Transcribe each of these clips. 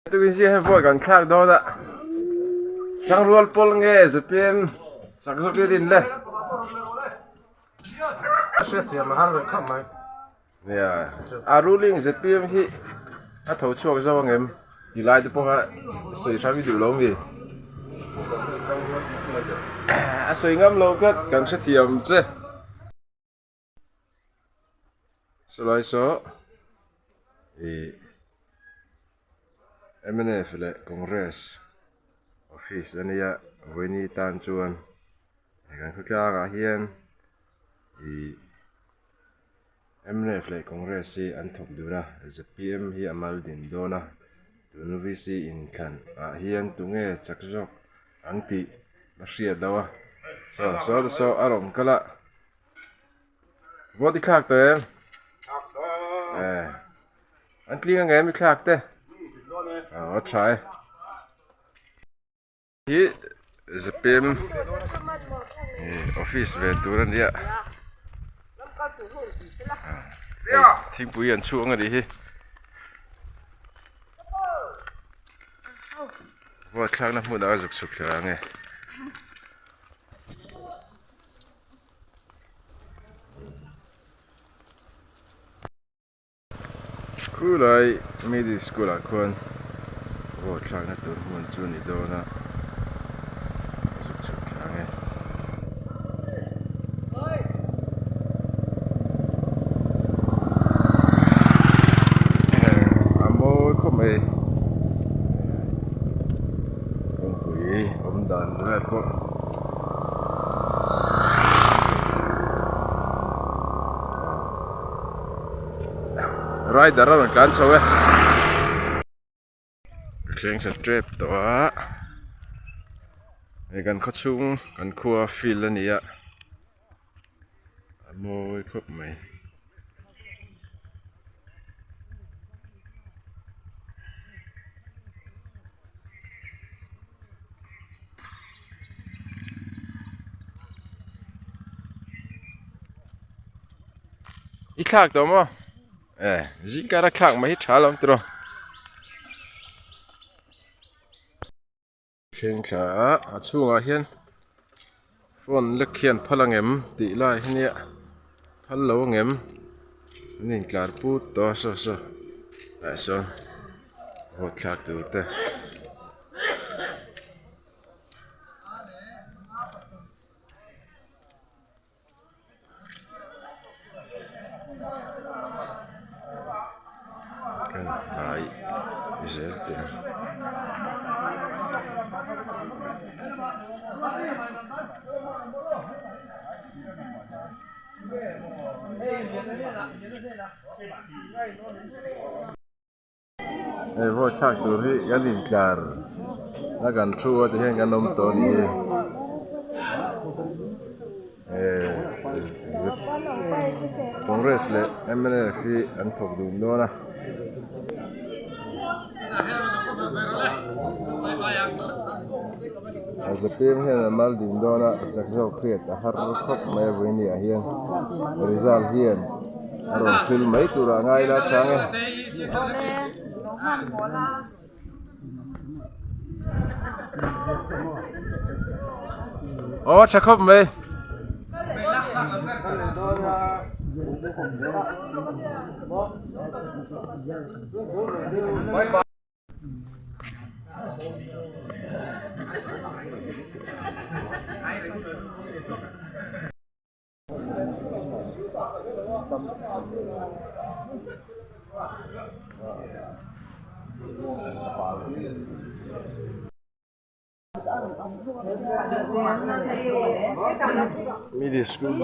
Tukin zia hian vote kan thlak dawn a, Thangrual pawl nge zpm chak zawk i rin le? Hriatthiam a har reng khawp mai. Nia, a ruling zpm hi a tho chhuak zo ang em? Ti lai te pawh kha sawi hram i duh lo mi? A sawi ngam lo tlat, kan hrethiam che. Chulai saw ih mnf leh congress office a nia vawiini tan chuan he kan khawtlangah hian ih mnf leh congress hi an thawk dun a zpm hi a mal din dawn a tun vc inthlan ah hian tunge chak zawk ang tih a hriat loh a saw saw te saw a rawn kal a. Vote i thlak tawh em? Thlak tawh. Eh. An tling ang em i thlak te? Aw a tha e. Hi zpm office ve tur a nia. Thingpui an chhuang a nih hi. Vote thlakna hmunah a zuk chhuk thla ang e. Khulai middle school ah khuan vote thlakna tur hmun chu a ni dawn a zuk chhuk thla ang e. A mawi khawp mai kawngpui awm dan vel pawh. Rider a rawn tlan chho e ka thleng sa tep tawh a hei kan khaw chhung kan khua field a ni a a mawi khawp mai. I thlak tawh maw e zingkar a thlak mai hi tha lo tiraw thleng thla a a chhungah hian phone lek hian phal ang em tih lai hi nia phal lo ang em an intlar put tawh a saw saw ah sawn vote thlak tur te. Kan hnai zel teh ang. Hei vote thlak tur hi kan intlar a kan thu a tihian kan awm tawh a ni hi Congress leh mnf hi an thawk dun dawn a. A zpm hian an mal ding dawn a chak zawk hriat a har khawp mai a vawiin ah hian result hian a rawn thil mai tur ah ngai la chang e. Aw tha khawp mai. Middle school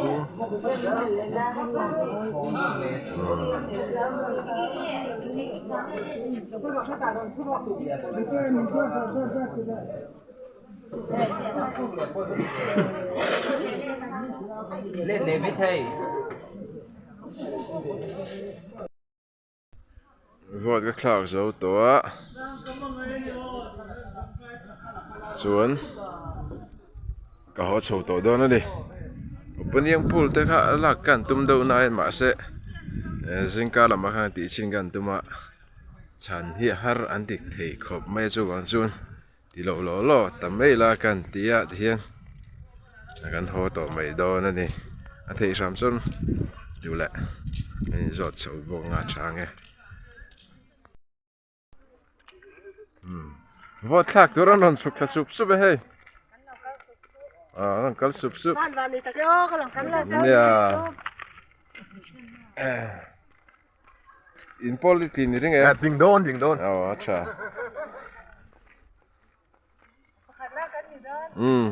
hi Vote ka thlak zo tawh a chuan ka haw chho tawh dawn a ni opening pool te kha a lak ka han tum deuh nain mahse zingkar lamah khan tih chhin ka han tum a. Chhan hi a har an ti thei khawp mai a chuvang chuan ti loh law law ta mai la kan ti a tihian kan haw tawh mai dawn a ni. A theih hram chuan duh leh an inzawt chho bawk anga a chang e. Vote thlak tur an rawn chhuk thla sup sup e hei. An rawn kal sup sup. Nia. In pawl i tlin i ring e. Ding dawn ding dawn. Aw a tha. Umm.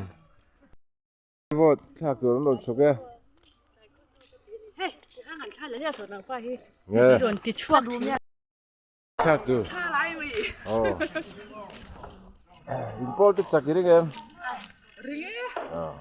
Vote thlak tur an rawn chhuk e. Nge. Thlak tur. Aw. In pawl te chak i ring em? Ring e. Aw.